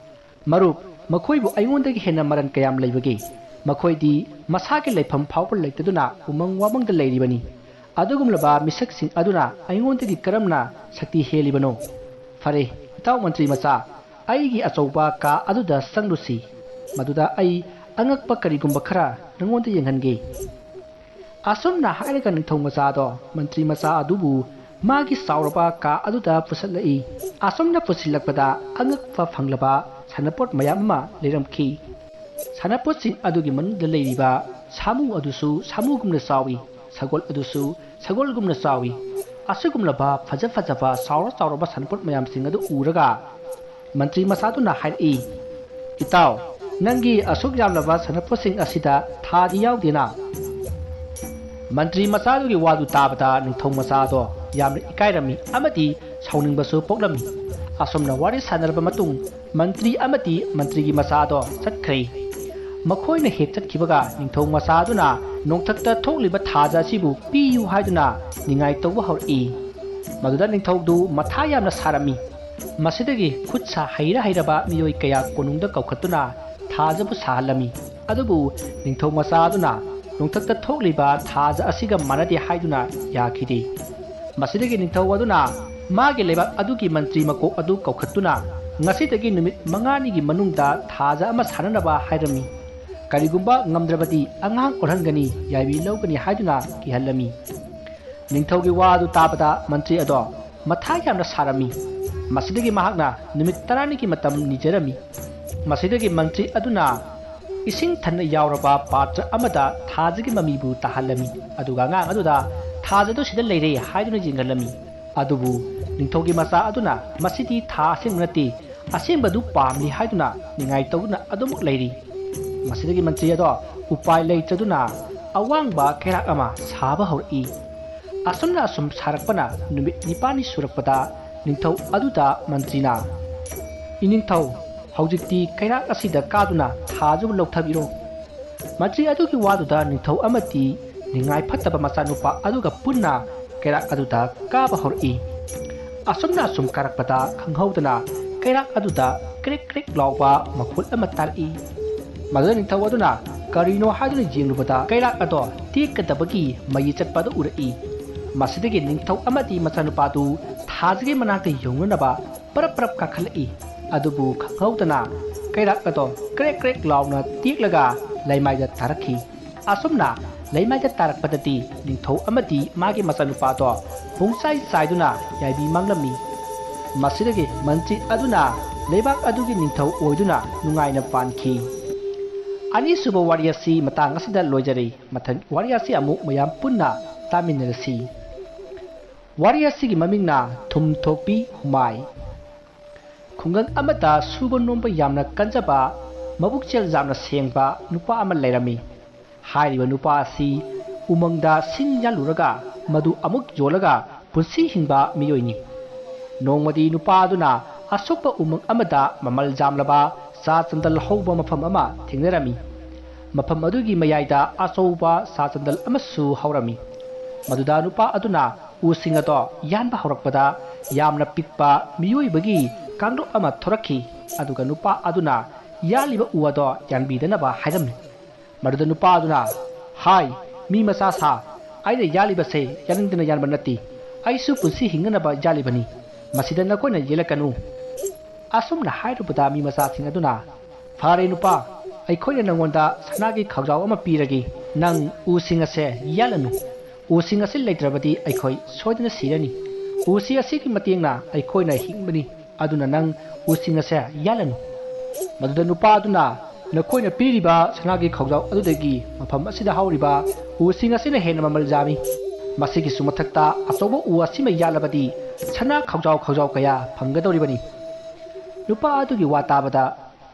"ꯃꯔꯨꯞ, ꯃꯈꯣꯏꯕꯨ ꯑꯩꯉꯣꯟꯗꯒꯤ ꯍꯦꯟꯅ ꯃꯔꯟ ꯀꯌꯥꯝ ꯂꯩꯕꯒꯦ? ꯃꯈꯣꯏꯗꯤ ꯃꯁꯥꯒꯤ ꯂꯩꯐꯝ ꯐꯥꯎꯕ ꯂꯩꯇꯗꯨꯅ ꯎꯃꯪ ꯋꯥꯃꯪꯗ ꯂꯩꯔꯤꯕꯅꯤ꯫ ꯑꯗꯨꯒꯨꯝꯂꯕ ꯃꯤꯁꯛꯁꯤꯡ ꯑꯗꯨꯅ ꯑꯩꯉꯣꯟꯗꯒꯤ ꯀꯔꯝꯅ ꯁꯛꯇꯤ ꯍꯦꯜꯂꯤꯕꯅꯣ? ꯐꯔꯦ, ꯏꯇꯥꯎ ꯃꯟꯇ꯭ꯔꯤ ꯃꯆꯥ, ꯑꯩꯒꯤ ꯑꯆꯧꯕ ꯀꯥ ꯑꯗꯨꯗ ꯆꯪꯂꯨꯁꯤ꯫ ꯃꯗꯨꯗ ꯑꯩ ꯑꯉꯛꯄ ꯀꯔꯤꯒꯨꯝꯕ ꯈꯔ ꯅꯉꯣꯟꯗ ꯌꯦꯡꯍꯟꯒꯦ꯫" ꯑꯁꯨꯝꯅ ꯍꯥꯏꯔꯒ ꯅꯤꯡꯊꯧ ꯃꯆꯥꯗꯣ ꯃꯟꯇ꯭ꯔꯤ ꯃꯆꯥ ꯑꯗꯨꯕꯨ ꯃꯥꯒꯤ ꯆꯥꯎꯔꯕ ꯀꯥ ꯑꯗꯨꯗ ꯄꯨꯁꯤꯜꯂꯛꯏ꯫ ꯑꯁꯨꯝꯅ ꯄꯨꯁꯤꯜꯂꯛꯄꯗ ꯑꯉꯛꯄ ꯐꯪꯂꯕ ꯁꯥꯟꯅꯄꯣꯠ ꯃꯌꯥꯝ ꯑꯃ ꯂꯩꯔꯝꯈꯤ꯫ ꯁꯥꯟꯅꯄꯣꯠꯁꯤꯡ ꯑꯗꯨꯒꯤ ꯃꯅꯨꯡꯗ ꯂꯩꯔꯤꯕ ꯁꯥꯃꯨ ꯑꯗꯨꯁꯨ ꯁꯥꯃꯨꯒꯨꯝꯅ ꯆꯥꯎꯏ, ꯁꯒꯣꯜ ꯑꯗꯨꯁꯨ ꯁꯒꯣꯜꯒꯨꯝꯅ ꯆꯥꯎꯏ꯫ ꯑꯁꯤꯒꯨꯝꯂꯕ ꯐꯖ ꯐꯖꯕ ꯆꯥꯎꯔ ꯆꯥꯎꯔꯕ ꯁꯥꯟꯅꯄꯣꯠ ꯃꯌꯥꯝꯁꯤꯡ ꯑꯗꯨ ꯎꯔꯒ ꯃꯟꯇ꯭ꯔꯤ ꯃꯆꯥꯗꯨꯅ ꯍꯥꯏꯔꯛꯏ, "ꯏꯇꯥꯎ, ꯅꯪꯒꯤ ꯑꯁꯨꯛ ꯌꯥꯝꯂꯕ ꯁꯥꯟꯅꯄꯣꯠꯁꯤꯡ ꯑꯁꯤꯗ ꯊꯥꯗꯤ ꯌꯥꯎꯗꯦꯅ?" ꯃꯟꯇ꯭ꯔꯤ ꯃꯆꯥꯗꯨꯒꯤ ꯋꯥꯗꯨ ꯇꯥꯕꯗ ꯅꯤꯡꯊꯧ ꯃꯆꯥꯗꯣ ꯌꯥꯝꯅ ꯏꯀꯥꯏꯔꯝꯃꯤ ꯑꯃꯗꯤ ꯁꯥꯎꯅꯤꯡꯕꯁꯨ ꯄꯣꯛꯂꯝꯃꯤ꯫ ꯑꯁꯨꯝꯅ ꯋꯥꯔꯤ ꯁꯥꯟꯅꯔꯕ ꯃꯇꯨꯡ ꯃꯟꯇ꯭ꯔꯤ ꯑꯃꯗꯤ ꯃꯟꯇ꯭ꯔꯤꯒꯤ ꯃꯆꯥꯗꯣ ꯆꯠꯈ꯭ꯔꯦ꯫ ꯃꯈꯣꯏꯅ ꯍꯦꯛ ꯆꯠꯈꯤꯕꯒ ꯅꯤꯡꯊꯧ ꯃꯆꯥꯗꯨꯅ ꯅꯣꯡꯊꯛꯇ ꯊꯣꯛꯂꯤꯕ ꯊꯥꯖ ꯑꯁꯤꯕꯨ ꯄꯤꯌꯨ ꯍꯥꯏꯗꯨꯅ ꯅꯤꯡꯉꯥꯏ ꯇꯧꯕ ꯍꯧꯔꯛꯏ꯫ ꯃꯗꯨꯗ ꯅꯤꯡꯊꯧꯗꯨ ꯃꯊꯥ ꯌꯥꯝꯅ ꯁꯥꯔꯝꯃꯤ꯫ ꯃꯁꯤꯗꯒꯤ ꯈꯨꯠ ꯁꯥ ꯍꯩꯔ ꯍꯩꯔꯕ ꯃꯤꯑꯣꯏ ꯀꯌꯥ ꯀꯣꯅꯨꯡꯗ ꯀꯧꯈꯠꯇꯨꯅ ꯊꯥꯖꯕꯨ ꯁꯥꯍꯜꯂꯝꯃꯤ꯫ ꯑꯗꯨꯕꯨ ꯅꯤꯡꯊꯧ ꯃꯆꯥ ꯑꯗꯨꯅ ꯅꯣꯡꯊꯛꯇ ꯊꯣꯛꯂꯤꯕ ꯊꯥꯖ ꯑꯁꯤꯒ ꯃꯥꯟꯅꯗꯦ ꯍꯥꯏꯗꯨꯅ ꯌꯥꯈꯤꯗꯦ꯫ ꯃꯁꯤꯗꯒꯤ ꯅꯤꯡꯊꯧ ꯑꯗꯨꯅ ꯃꯥꯒꯤ ꯂꯩꯕꯥꯛ ꯑꯗꯨꯒꯤ ꯃꯟꯇ꯭ꯔꯤ ꯃꯀꯣꯛ ꯑꯗꯨ ꯀꯧꯈꯠꯇꯨꯅ ꯉꯁꯤꯗꯒꯤ ꯅꯨꯃꯤꯠ ꯃꯉꯥꯅꯤꯒꯤ ꯃꯅꯨꯡꯗ ꯊꯥꯖ ꯑꯃ ꯁꯥꯟꯅꯅꯕ ꯍꯥꯏꯔꯝꯃꯤ꯫ ꯀꯔꯤꯒꯨꯝꯕ ꯉꯝꯗ꯭ꯔꯕꯗꯤ ꯑꯉꯥꯡ ꯑꯣꯜꯍꯟꯒꯅꯤ, ꯌꯥꯏꯕꯤ ꯂꯧꯒꯅꯤ ꯍꯥꯏꯗꯨꯅ ꯀꯤꯍꯜꯂꯝꯃꯤ꯫ ꯅꯤꯡꯊꯧꯒꯤ ꯋꯥ ꯑꯗꯨ ꯇꯥꯕꯗ ꯃꯟꯇ꯭ꯔꯤ ꯑꯗꯣ ꯃꯊꯥ ꯌꯥꯝꯅ ꯁꯥꯔꯝꯃꯤ꯫ ꯃꯁꯤꯗꯒꯤ ꯃꯍꯥꯛꯅ ꯅꯨꯃꯤꯠ ꯇꯔꯥꯅꯤꯒꯤ ꯃꯇꯝ ꯅꯤꯖꯔꯝꯃꯤ꯫ ꯃꯁꯤꯗꯒꯤ ꯃꯟꯇ꯭ꯔꯤ ꯑꯗꯨꯅ ꯏꯁꯤꯡ ꯊꯟꯅ ꯌꯥꯎꯔꯕ ꯄꯥꯇ꯭ꯔ ꯑꯃꯗ ꯊꯥꯖꯒꯤ ꯃꯃꯤꯕꯨ ꯇꯥꯍꯜꯂꯝꯃꯤ꯫ ꯑꯗꯨꯒ ꯑꯉꯥꯡ ꯑꯗꯨꯗ "ꯊꯥꯖꯗꯨ ꯁꯤꯗ ꯂꯩꯔꯦ" ꯍꯥꯏꯗꯨꯅ ꯌꯦꯡꯍꯜꯂꯝꯃꯤ꯫ ꯑꯗꯨꯕꯨ ꯅꯤꯡꯊꯧꯒꯤ ꯃꯆꯥ ꯑꯗꯨꯅ "ꯃꯁꯤꯗꯤ ꯊꯥ ꯑꯁꯦꯡꯕ ꯅꯠꯇꯦ, ꯑꯁꯦꯡꯕꯗꯨ ꯄꯥꯝꯂꯤ" ꯍꯥꯏꯗꯨꯅ ꯅꯤꯡꯉꯥꯏ ꯇꯧꯗꯨꯅ ꯑꯗꯨꯃꯛ ꯂꯩꯔꯤ꯫ ꯃꯁꯤꯗꯒꯤ ꯃꯟꯇ꯭ꯔꯤ ꯑꯗꯣ ꯎꯄꯥꯏ ꯂꯩꯇꯗꯨꯅ ꯑꯋꯥꯡꯕ ꯀꯩꯔꯥꯛ ꯑꯃ ꯁꯥꯕ ꯍꯧꯔꯛꯏ꯫ ꯑꯁꯨꯝꯅ ꯑꯁꯨꯝ ꯁꯥꯔꯛꯄꯅ ꯅꯨꯃꯤꯠ ꯅꯤꯄꯥꯜꯅꯤ ꯁꯨꯔꯛꯄꯗ ꯅꯤꯡꯊꯧ ꯑꯗꯨꯗ ꯃꯟꯇ꯭ꯔꯤꯅ, "ꯏꯅꯤꯡꯊꯧ, ꯍꯧꯖꯤꯛꯇꯤ ꯀꯩꯔꯥꯛ ꯑꯁꯤꯗ ꯀꯥꯗꯨꯅ ꯊꯥꯖꯕ ꯂꯧꯊꯕꯤꯔꯣ꯫" ꯃꯟꯇ꯭ꯔꯤ ꯑꯗꯨꯒꯤ ꯋꯥꯗꯨꯗ ꯅꯤꯡꯊꯧ ꯑꯃꯗꯤ ꯅꯤꯡꯉꯥꯏ ꯐꯠꯇꯕ ꯃꯆꯥꯅꯨꯄꯥ ꯑꯗꯨꯒ ꯄꯨꯟꯅ ꯀꯩꯔꯥꯛ ꯑꯗꯨꯗ ꯀꯥꯕ ꯍꯧꯔꯛꯏ꯫ ꯑꯁꯨꯝꯅ ꯑꯁꯨꯝ ꯀꯥꯔꯛꯄꯗ ꯈꯪꯍꯧꯗꯅ ꯀꯩꯔꯥꯛ ꯑꯗꯨꯗ ꯀ꯭ꯔꯦꯛ ꯀ꯭ꯔꯦꯛ ꯂꯥꯎꯕ ꯃꯈꯣꯜ ꯑꯃ ꯇꯥꯔꯛꯏ꯫ ꯃꯗꯨꯗ ꯅꯤꯡꯊꯧ ꯑꯗꯨꯅ ꯀꯔꯤꯅꯣ ꯍꯥꯏꯗꯨꯅ ꯌꯦꯡꯂꯨꯕꯗ ꯀꯩꯔꯥꯛ ꯑꯗꯣ ꯇꯦꯛꯀꯗꯕꯒꯤ ꯃꯌꯤ ꯆꯠꯄ ꯑꯗꯨ ꯎꯔꯛꯏ꯫ ꯃꯁꯤꯗꯒꯤ ꯅꯤꯡꯊꯧ ꯑꯃꯗꯤ ꯃꯆꯥꯅꯨꯄꯥꯗꯨ ꯊꯥꯖꯒꯤ ꯃꯅꯥꯛꯇ ꯌꯧꯅꯅꯕ ꯄꯔꯞ ꯄꯔꯞ ꯀꯥꯈꯠꯂꯛꯏ꯫ ꯑꯗꯨꯕꯨ ꯈꯪꯍꯧꯗꯅ ꯀꯩꯔꯥꯛ ꯑꯗꯣ ꯀ꯭ꯔꯦꯛ ꯀ꯭ꯔꯦꯛ ꯂꯥꯎꯅ ꯇꯦꯛꯂꯒ ꯂꯩꯃꯥꯏꯗ ꯇꯥꯔꯛꯈꯤ꯫ ꯑꯁꯨꯝꯅ ꯂꯩꯃꯥꯏꯗ ꯇꯥꯔꯛꯄꯗꯗꯤ ꯅꯤꯡꯊꯧ ꯑꯃꯗꯤ ꯃꯥꯒꯤ ꯃꯆꯥꯅꯨꯄꯥꯗꯣ ꯄꯨꯡꯆꯥꯏ ꯆꯥꯏꯗꯨꯅ ꯌꯥꯏꯕꯤ ꯃꯥꯡꯂꯝꯃꯤ꯫ ꯃꯁꯤꯗꯒꯤ ꯃꯟꯇ꯭ꯔꯤ ꯑꯗꯨꯅ ꯂꯩꯕꯥꯛ ꯑꯗꯨꯒꯤ ꯅꯤꯡꯊꯧ ꯑꯣꯏꯗꯨꯅ ꯅꯨꯡꯉꯥꯏꯅ ꯄꯥꯟꯈꯤ꯫ ꯑꯅꯤꯁꯨꯕ ꯋꯥꯔꯤ ꯑꯁꯤ ꯃꯇꯥꯡ ꯑꯁꯤꯗ ꯂꯣꯏꯖꯔꯦ꯫ ꯃꯊꯪ ꯋꯥꯔꯤ ꯑꯁꯤ ꯑꯃꯨꯛ ꯃꯌꯥꯝ ꯄꯨꯟꯅ ꯇꯥꯃꯤꯟꯅꯔꯁꯤ꯫ ꯋꯥꯔꯤ ꯑꯁꯤꯒꯤ ꯃꯃꯤꯡꯅ ꯊꯨꯝ ꯊꯣꯛꯄꯤ ꯍꯨꯃꯥꯏ꯫ ꯈꯨꯡꯒꯪ ꯑꯃꯗ ꯁꯨꯕ ꯅꯣꯝꯕ ꯌꯥꯝꯅ ꯀꯟꯖꯕ, ꯃꯕꯨꯛꯆꯦꯜ ꯌꯥꯝꯅ ꯁꯦꯡꯕ ꯅꯨꯄꯥ ꯑꯃ ꯂꯩꯔꯝꯃꯤ꯫ ꯍꯥꯏꯔꯤꯕ ꯅꯨꯄꯥ ꯑꯁꯤ ꯎꯃꯪꯗ ꯁꯤꯡ ꯌꯥꯜꯂꯨꯔꯒ ꯃꯗꯨ ꯑꯃꯨꯛ ꯌꯣꯜꯂꯒ ꯄꯨꯟꯁꯤ ꯍꯤꯡꯕ ꯃꯤꯑꯣꯏꯅꯤ꯫ ꯅꯣꯡꯃꯗꯤ ꯅꯨꯄꯥ ꯑꯗꯨꯅ ꯑꯁꯣꯛꯄ ꯎꯃꯪ ꯑꯃꯗ ꯃꯃꯜ ꯌꯥꯝꯂꯕ ꯆꯥ ꯆꯟꯗꯜ ꯍꯧꯕ ꯃꯐꯝ ꯑꯃ ꯊꯦꯡꯅꯔꯝꯃꯤ꯫ ꯃꯐꯝ ꯑꯗꯨꯒꯤ ꯃꯌꯥꯏꯗ ꯑꯆꯧꯕ ꯆꯥ ꯆꯟꯗꯜ ꯑꯃꯁꯨ ꯍꯧꯔꯝꯃꯤ꯫ ꯃꯗꯨꯗ ꯅꯨꯄꯥ ꯑꯗꯨꯅ ꯎꯁꯤꯡ ꯑꯗꯣ ꯌꯥꯟꯕ ꯍꯧꯔꯛꯄꯗ ꯌꯥꯝꯅ ꯄꯤꯛꯄ ꯃꯤꯑꯣꯏꯕꯒꯤ ꯀꯥꯡꯂꯨꯞ ꯑꯃ ꯊꯣꯔꯛꯈꯤ꯫ ꯑꯗꯨꯒ ꯅꯨꯄꯥ ꯑꯗꯨꯅ ꯌꯥꯜꯂꯤꯕ ꯎ ꯑꯗꯣ ꯌꯥꯟꯕꯤꯗꯅꯕ ꯍꯥꯏꯔꯝꯃꯤ꯫ ꯃꯗꯨꯗ ꯅꯨꯄꯥ ꯑꯗꯨꯅ, "ꯍꯥꯏ, ꯃꯤ ꯃꯆꯥ ꯁꯥ, ꯑꯩꯅ ꯌꯥꯜꯂꯤꯕꯁꯦ ꯌꯥꯅꯤꯡꯗꯅ ꯌꯥꯟꯕ ꯅꯠꯇꯦ꯫ ꯑꯩꯁꯨ ꯄꯨꯟꯁꯤ ꯍꯤꯡꯅꯅꯕ ꯌꯥꯜꯂꯤꯕꯅꯤ꯫ ꯃꯁꯤꯗ ꯅꯈꯣꯏꯅ ꯌꯦꯠꯂꯛꯀꯅꯨ꯫" ꯑꯁꯨꯝꯅ ꯍꯥꯏꯔꯨꯕꯗ ꯃꯤ ꯃꯆꯥꯁꯤꯡ ꯑꯗꯨꯅ, "ꯐꯔꯦ ꯅꯨꯄꯥ, ꯑꯩꯈꯣꯏꯅ ꯅꯪꯉꯣꯟꯗ ꯁꯅꯥꯒꯤ ꯈꯥꯎꯖꯥꯎ ꯑꯃ ꯄꯤꯔꯒꯦ꯫ ꯅꯪ ꯎꯁꯤꯡ ꯑꯁꯦ ꯌꯥꯜꯂꯅꯨ꯫ ꯎꯁꯤꯡ ꯑꯁꯤ ꯂꯩꯇ꯭ꯔꯕꯗꯤ ꯑꯩꯈꯣꯏ ꯁꯣꯏꯗꯅ ꯁꯤꯔꯅꯤ꯫ ꯎꯁꯤ ꯑꯁꯤꯒꯤ ꯃꯇꯦꯡꯅ ꯑꯩꯈꯣꯏꯅ ꯍꯤꯡꯕꯅꯤ꯫ ꯑꯗꯨꯅ ꯅꯪ ꯎꯁꯤꯡ ꯑꯁꯦ ꯌꯥꯜꯂꯅꯨ꯫" ꯃꯗꯨꯗ ꯅꯨꯄꯥ ꯑꯗꯨꯅ, "ꯅꯈꯣꯏꯅ ꯄꯤꯔꯤꯕ ꯁꯅꯥꯒꯤ ꯈꯥꯎꯖꯥꯎ ꯑꯗꯨꯗꯒꯤ ꯃꯐꯝ ꯑꯁꯤꯗ ꯍꯧꯔꯤꯕ ꯎꯁꯤꯡ ꯑꯁꯤꯅ ꯍꯦꯟꯅ ꯃꯃꯜ ꯌꯥꯝꯃꯤ꯫ ꯃꯁꯤꯒꯤꯁꯨ ꯃꯊꯛꯇ ꯑꯆꯧꯕ ꯎ ꯑꯁꯤꯃ ꯌꯥꯜꯂꯕꯗꯤ ꯁꯅꯥ ꯈꯥꯎꯖꯥꯎ ꯈꯥꯎꯖꯥꯎ ꯀꯌꯥ ꯐꯪꯒꯗꯧꯔꯤꯕꯅꯤ꯫" ꯅꯨꯄꯥ ꯑꯗꯨꯒꯤ ꯋꯥ ꯇꯥꯕꯗ,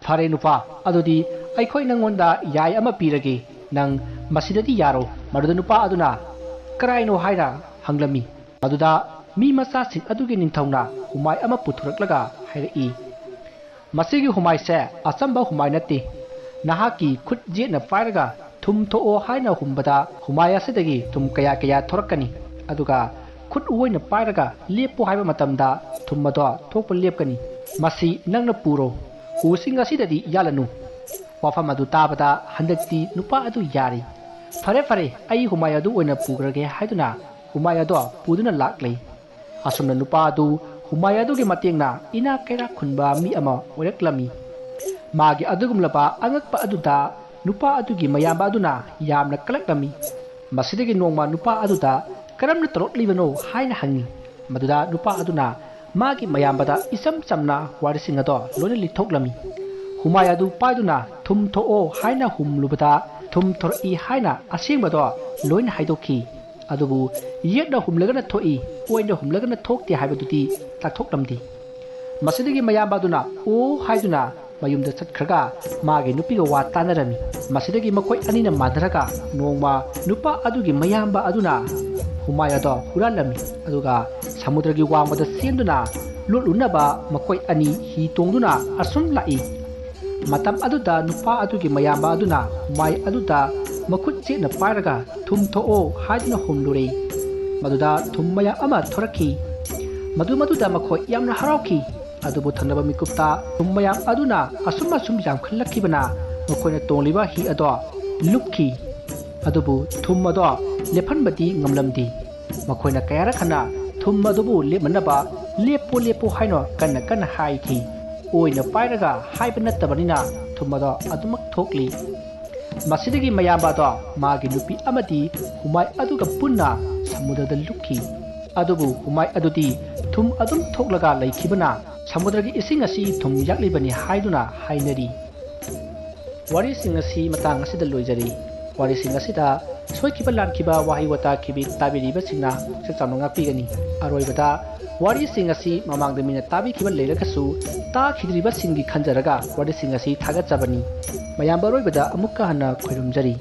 "ꯐꯔꯦ ꯅꯨꯄꯥ, ꯑꯗꯨꯗꯤ ꯑꯩꯈꯣꯏ ꯅꯪꯉꯣꯟꯗ ꯌꯥꯏ ꯑꯃ ꯄꯤꯔꯒꯦ꯫ ꯅꯪ ꯃꯁꯤꯗꯗꯤ ꯌꯥꯔꯣ꯫" ꯃꯗꯨꯗ ꯅꯨꯄꯥ ꯑꯗꯨꯅ, "ꯀꯔꯥꯏꯅꯣ?" ꯍꯥꯏꯅ ꯍꯪꯂꯝꯃꯤ꯫ ꯃꯗꯨꯗ ꯃꯤ ꯃꯆꯥꯁꯤꯡ ꯑꯗꯨꯒꯤ ꯅꯤꯡꯊꯧꯅ ꯍꯨꯃꯥꯏ ꯑꯃ ꯄꯨꯊꯣꯔꯛꯂꯒ ꯍꯥꯏꯔꯛꯏ, "ꯃꯁꯤꯒꯤ ꯍꯨꯃꯥꯏꯁꯦ ꯑꯆꯝꯕ ꯍꯨꯃꯥꯏ ꯅꯠꯇꯦ꯫ ꯅꯍꯥꯛꯀꯤ ꯈꯨꯠ ꯌꯦꯠꯅ ꯄꯥꯏꯔꯒ ꯊꯨꯝ ꯊꯣꯛꯑꯣ ꯍꯥꯏꯅ ꯍꯨꯝꯕꯗ ꯍꯨꯃꯥꯏ ꯑꯁꯤꯗꯒꯤ ꯊꯨꯝ ꯀꯌꯥ ꯀꯌꯥ ꯊꯣꯔꯛꯀꯅꯤ꯫ ꯑꯗꯨꯒ ꯈꯨꯠ ꯑꯣꯏꯅ ꯄꯥꯏꯔꯒ ꯂꯦꯞꯄꯣ ꯍꯥꯏꯕ ꯃꯇꯝꯗ ꯊꯨꯝ ꯑꯗꯣ ꯊꯣꯛꯄ ꯂꯦꯞꯀꯅꯤ꯫ ꯃꯁꯤ ꯅꯪꯅ ꯄꯨꯔꯣ꯫ ꯎꯁꯤꯡ ꯑꯁꯤꯗꯗꯤ ꯌꯥꯜꯂꯅꯨ꯫" ꯋꯥꯐꯝ ꯑꯗꯨ ꯇꯥꯕꯗ ꯍꯟꯗꯛꯇꯤ ꯅꯨꯄꯥ ꯑꯗꯨ ꯌꯥꯔꯦ꯫ "ꯐꯔꯦ, ꯐꯔꯦ, ꯑꯩ ꯍꯨꯃꯥꯏ ꯑꯗꯨ ꯑꯣꯏꯅ ꯄꯨꯈ꯭ꯔꯒꯦ" ꯍꯥꯏꯗꯨꯅ ꯍꯨꯃꯥꯏ ꯑꯗꯣ ꯄꯨꯗꯨꯅ ꯂꯥꯛꯂꯦ꯫ ꯑꯁꯨꯝꯅ ꯅꯨꯄꯥ ꯑꯗꯨ ꯍꯨꯃꯥꯏ ꯑꯗꯨꯒꯤ ꯃꯇꯦꯡꯅ ꯏꯅꯥꯛ ꯀꯩꯔꯥꯛ ꯈꯨꯟꯕ ꯃꯤ ꯑꯃ ꯑꯣꯏꯔꯛꯂꯝꯃꯤ꯫ ꯃꯥꯒꯤ ꯑꯗꯨꯒꯨꯝꯂꯕ ꯑꯉꯛꯄ ꯑꯗꯨꯗ ꯅꯨꯄꯥ ꯑꯗꯨꯒꯤ ꯃꯌꯥꯝꯕ ꯑꯗꯨꯅ ꯌꯥꯝꯅ ꯀꯂꯛꯂꯝꯃꯤ꯫ ꯃꯁꯤꯗꯒꯤ ꯅꯣꯡꯃ ꯅꯨꯄꯥ ꯑꯗꯨꯗ "ꯀꯔꯝꯅ ꯇꯧꯔꯛꯂꯤꯕꯅꯣ?" ꯍꯥꯏꯅ ꯍꯪꯉꯤ꯫ ꯃꯗꯨꯗ ꯅꯨꯄꯥ ꯑꯗꯨꯅ ꯃꯥꯒꯤ ꯃꯌꯥꯝꯕꯗ ꯏꯆꯝ ꯆꯝꯅ ꯋꯥꯔꯤꯁꯤꯡ ꯑꯗꯣ ꯂꯣꯏꯅ ꯂꯤꯊꯣꯛꯂꯝꯃꯤ꯫ ꯍꯨꯃꯥꯏ ꯑꯗꯨ ꯄꯥꯏꯗꯨꯅ "ꯊꯨꯝ ꯊꯣꯛꯑꯣ" ꯍꯥꯏꯅ ꯍꯨꯝꯂꯨꯕꯗ ꯊꯨꯝ ꯊꯣꯔꯛꯏ ꯍꯥꯏꯅ ꯑꯁꯦꯡꯕꯗꯣ ꯂꯣꯏꯅ ꯍꯥꯏꯗꯣꯛꯈꯤ꯫ ꯑꯗꯨꯕꯨ ꯌꯦꯠꯅ ꯍꯨꯝꯂꯒꯅ ꯊꯣꯛꯏ, ꯑꯣꯏꯅ ꯍꯨꯝꯂꯒꯅ ꯊꯣꯛꯇꯦ ꯍꯥꯏꯕꯗꯨꯗꯤ ꯇꯥꯛꯊꯣꯛꯂꯝꯗꯦ꯫ ꯃꯁꯤꯗꯒꯤ ꯃꯌꯥꯝꯕ ꯑꯗꯨꯅ "ꯑꯣ" ꯍꯥꯏꯗꯨꯅ ꯃꯌꯨꯝꯗ ꯆꯠꯈ꯭ꯔꯒ ꯃꯥꯒꯤ ꯅꯨꯄꯤꯒ ꯋꯥ ꯇꯥꯅꯔꯝꯃꯤ꯫ ꯃꯁꯤꯗꯒꯤ ꯃꯈꯣꯏ ꯑꯅꯤꯅ ꯃꯥꯟꯅꯔꯒ ꯅꯣꯡꯃ ꯅꯨꯄꯥ ꯑꯗꯨꯒꯤ ꯃꯌꯥꯝꯕ ꯑꯗꯨꯅ ꯍꯨꯃꯥꯏ ꯑꯗꯣ ꯍꯨꯔꯥꯜꯂꯝꯃꯤ꯫ ꯑꯗꯨꯒ ꯁꯃꯨꯗ꯭ꯔꯒꯤ ꯋꯥꯡꯃꯗ ꯆꯦꯟꯗꯨꯅ ꯂꯣꯠꯂꯨꯅꯕ ꯃꯈꯣꯏ ꯑꯅꯤ ꯍꯤ ꯇꯣꯡꯗꯨꯅ ꯑꯁꯨꯝ ꯂꯥꯛꯏ꯫ ꯃꯇꯝ ꯑꯗꯨꯗ ꯅꯨꯄꯥ ꯑꯗꯨꯒꯤ ꯃꯌꯥꯝꯕ ꯑꯗꯨꯅ ꯍꯨꯃꯥꯏ ꯑꯗꯨꯗ ꯃꯈꯨꯠ ꯆꯦꯠꯅ ꯄꯥꯏꯔꯒ "ꯊꯨꯝ ꯊꯣꯛꯑꯣ" ꯍꯥꯏꯗꯨꯅ ꯍꯨꯝꯂꯨꯔꯦ꯫ ꯃꯗꯨꯗ ꯊꯨꯝ ꯃꯌꯥꯝ ꯑꯃ ꯊꯣꯔꯛꯈꯤ꯫ ꯃꯗꯨ ꯃꯗꯨꯗ ꯃꯈꯣꯏ ꯌꯥꯝꯅ ꯍꯔꯥꯎꯈꯤ꯫ ꯑꯗꯨꯕꯨ ꯊꯪꯅꯕ ꯃꯤꯀꯨꯞꯇ ꯊꯨꯝ ꯃꯌꯥꯝ ꯑꯗꯨꯅ ꯑꯁꯨꯝ ꯑꯁꯨꯝ ꯌꯥꯝꯈꯠꯂꯛꯈꯤꯕꯅ ꯃꯈꯣꯏꯅ ꯇꯣꯡꯂꯤꯕ ꯍꯤ ꯑꯗꯣ ꯂꯨꯞꯈꯤ꯫ ꯑꯗꯨꯕꯨ ꯊꯨꯝ ꯑꯗꯣ ꯂꯦꯞꯍꯟꯕꯗꯤ ꯉꯝꯂꯝꯗꯦ꯫ ꯃꯈꯣꯏꯅ ꯀꯌꯥꯔꯛ ꯍꯟꯅ ꯊꯨꯝ ꯑꯗꯨꯕꯨ ꯂꯦꯞꯅꯅꯕ "ꯂꯦꯞꯄꯣ, ꯂꯦꯞꯄꯣ" ꯍꯥꯏꯅ ꯀꯟꯅ ꯀꯟꯅ ꯍꯥꯏꯈꯤ꯫ ꯑꯣꯏꯅ ꯄꯥꯏꯔꯒ ꯍꯥꯏꯕ ꯅꯠꯇꯕꯅꯤꯅ ꯊꯨꯝ ꯑꯗꯣ ꯑꯗꯨꯃꯛ ꯊꯣꯛꯂꯤ꯫ ꯃꯁꯤꯗꯒꯤ ꯃꯌꯥꯝꯕ ꯑꯗꯣ ꯃꯥꯒꯤ ꯅꯨꯄꯤ ꯑꯃꯗꯤ ꯍꯨꯃꯥꯏ ꯑꯗꯨꯒ ꯄꯨꯟꯅ ꯁꯃꯨꯗ꯭ꯔꯗ ꯂꯨꯞꯈꯤ꯫ ꯑꯗꯨꯕꯨ ꯍꯨꯃꯥꯏ ꯑꯗꯨꯗꯤ ꯊꯨꯝ ꯑꯗꯨꯝ ꯊꯣꯛꯂꯒ ꯂꯩꯈꯤꯕꯅ ꯁꯃꯨꯗ꯭ꯔꯒꯤ ꯏꯁꯤꯡ ꯑꯁꯤ ꯊꯨꯝ ꯌꯥꯛꯂꯤꯕꯅꯤ ꯍꯥꯏꯗꯨꯅ ꯍꯥꯏꯅꯔꯤ꯫ ꯋꯥꯔꯤꯁꯤꯡ ꯑꯁꯤ ꯃꯇꯥꯡ ꯑꯁꯤꯗ ꯂꯣꯏꯖꯔꯤ꯫ ꯋꯥꯔꯤꯁꯤꯡ ꯑꯁꯤꯗ ꯁꯣꯏꯈꯤꯕ ꯂꯥꯟꯈꯤꯕ ꯋꯥꯍꯩ ꯋꯥꯇꯥ ꯈꯤꯕꯤ ꯇꯥꯕꯤꯔꯤꯕꯁꯤꯡꯅ ꯄꯨꯛꯆꯦꯜ ꯆꯥꯎꯅ ꯉꯥꯛꯄꯤꯒꯅꯤ꯫ ꯑꯔꯣꯏꯕꯗ ꯋꯥꯔꯤꯁꯤꯡ ꯑꯁꯤ ꯃꯃꯥꯡꯗ ꯃꯤꯅ ꯇꯥꯕꯤꯈꯤꯕ ꯂꯩꯔꯒꯁꯨ ꯇꯥꯈꯤꯗ꯭ꯔꯤꯕꯁꯤꯡꯒꯤ ꯈꯟꯖꯔꯒ ꯋꯥꯔꯤꯁꯤꯡ ꯑꯁꯤ ꯊꯥꯒꯠꯆꯕꯅꯤ꯫ ꯃꯌꯥꯝꯕ ꯑꯔꯣꯏꯕꯗ ꯑꯃꯨꯛꯀ ꯍꯟꯅ ꯈꯣꯏꯔꯨꯝꯖꯔꯤ꯫